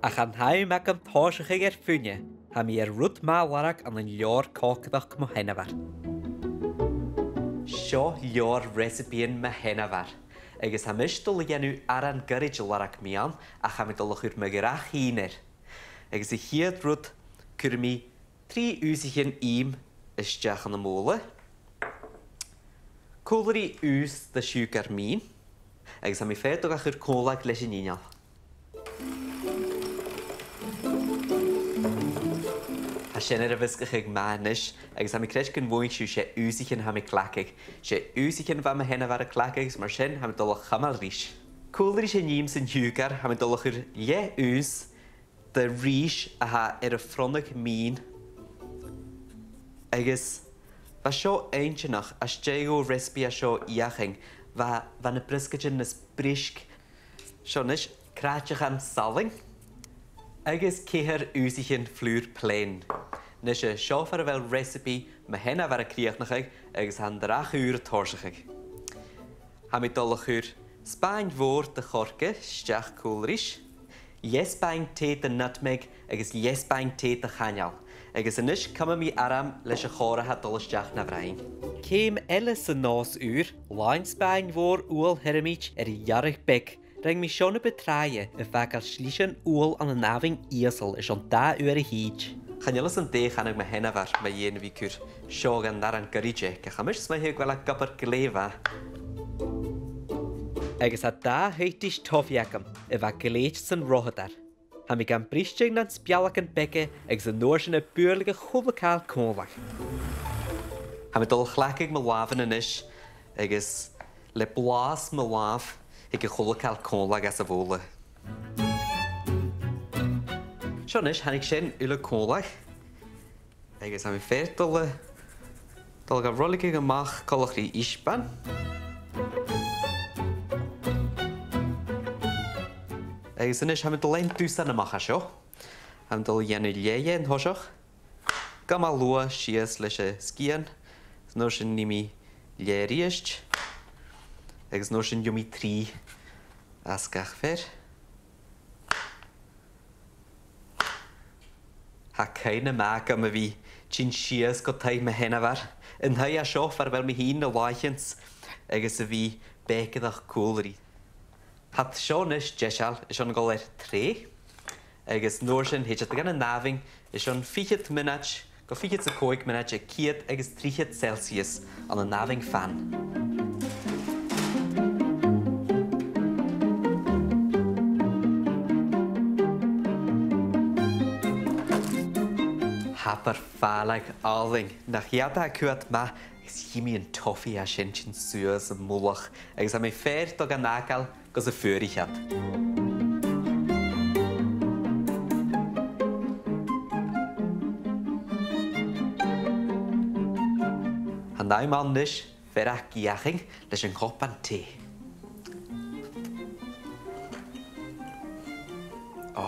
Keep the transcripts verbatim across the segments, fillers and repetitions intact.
Ach an t-àm agam tòiseachadh air fuine, tha mi air rud math a lorg ann an leabhar còcaireachd mo sheanmhar. Seo leabhar reasabaidhean mo sheanmhar, agus tha mise a' dol a dhèanamh aran goirid a lorg mi ann, ach tha mi a' dol a chur mo ghnàth-shìn air. Agus a' chiad rud, cuiridh mi trì ionnsaichean ìm a-steach ann am bobhla. Còmhla ri ionns de shiùcar mìn, agus tha mi fhèin a' dol a chur còmhla leis an inneal. Tha sin air a mheasgachadh math a-nis, agus tha mi a' creidsinn gun mhothaich sibh 's e ionnsaichean a tha mi a' cleachdadh. 'S e ionnsaichean a bha mo sheanmhar a' cleachdadh, agus mar sin tha mi a' dol a chumail ris. Còmhla ris an ìm 's an t-siùcar, tha mi a' dol a chur leth-ounns de rìs a tha air a phronnadh mìn. Agus bha seo inntinneach, às dèidh dhomh an reasabaidh seo fheuchainn, bha, bha na briosgaidean nas brice. Seo a-nis, craicteachan salainn, agus ceithir ionnsaichean flùr plèan. A-nis, seo far a bheil reasabaidh mo sheanmhar a' crìochnachadh, agus tha an dreach ùr a' tòiseachadh. Tha mi a' dol a chur spàin mhòr de choirce a-steach còmhla ris, leth-spàin tì de nutmeg agus leth-spàin tì de chaineal, agus a-nis cumaidh mi orm leis a' chòmhradh a' dol a-steach na bhroinn. Ceum eile san nòs ùr, làn spàin mhòr ubhal-thiormaid air an fhearg bheag. Rinn mi seo na bu tràithe, a' fàgail slisean ubhal ann an àmhainn ìosal airson dà uair a thìde. Chan eil fhios agam dè chanadh mo sheanmhar mu dheidhinn a bhith a' cur seo dhan aran goirid aice, ach tha mise a' smaoineachadh gu bheil e ag obair glè mhath. Agus tha dà thuiteas toffee agam, a bha glè fhèin san rothadair. Tha mi gam briseadh nan spealagan beaga agus an uair sin a' bualadh a h-uile càil còmhla. Tha mi a' dol a chleachdadh mo làmhan a-nis, agus le blàths mo làmh, thig a h-uile càil còmhla anns a' bhobhla. Seo a-nis, thàinig sin uile còmhla. Agus tha mi fhèin a' dol a, dol a roiligeadh a-mach coltach ri isbean. Agus a-nis tha mi a' dol a dhèanamh dusan a-mach à seo. Tha mi a' dol a dhèanamh leth-dhà an toiseach. Gum a luath sìos leis an sgian. An uair sin nì mi leth-dhà a-rithist. Agus an uair sin gheibh mi trì às gach fear. Tha cuimhne math agam a bhith a' tighinn sìos gu taigh mo sheanmhar, an taigh a tha seo far a bheil mi fhìn a' làithean-sa, agus a bhith a' bèicearachd còmhla rithe. Tha seo a-nis deiseil airson a dhol air treidhe, agus an uair sin thèid iad dhan an àmhainn airson fichead mionaid gu fichead 's a còig mionaid aig ceud agus trithead Celsius ann an àmhainn fan. Abair fàileadh àlainn, nach iad a tha a' coimhead math, agus chì mi an toffee a tha sin a' tighinn suas am mullach, agus tha mi fhèin a' dol gan fhàgail gus am fuirich iad. Tha an t-àm ann a-nis fear fhèin a dh'fheuchainn leis a' chupan tì. Ò,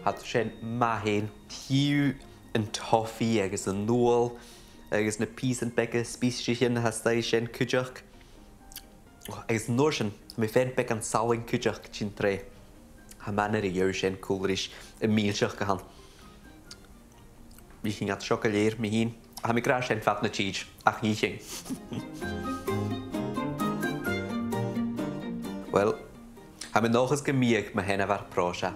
tha sin math fhèin. Chì thu an toffee agus an ubhal agus na pìosan beaga spìosraidh sin a tha a-staigh sin cuideachd. Agus an uair sin, tha mi fhèin beagan salainn cuideachd a' tighinn troimhe. Tha mi an dòchas gu bheil sin còmhla ris am mìlsean a th' ann. Bha sin iad seo gu lèir mi fhìn. Tha mi ag ràdh sin fad na tìde, ach nì sinn. Uill, tha mi an dòchas gum biodh mo sheanmhair pròiseil.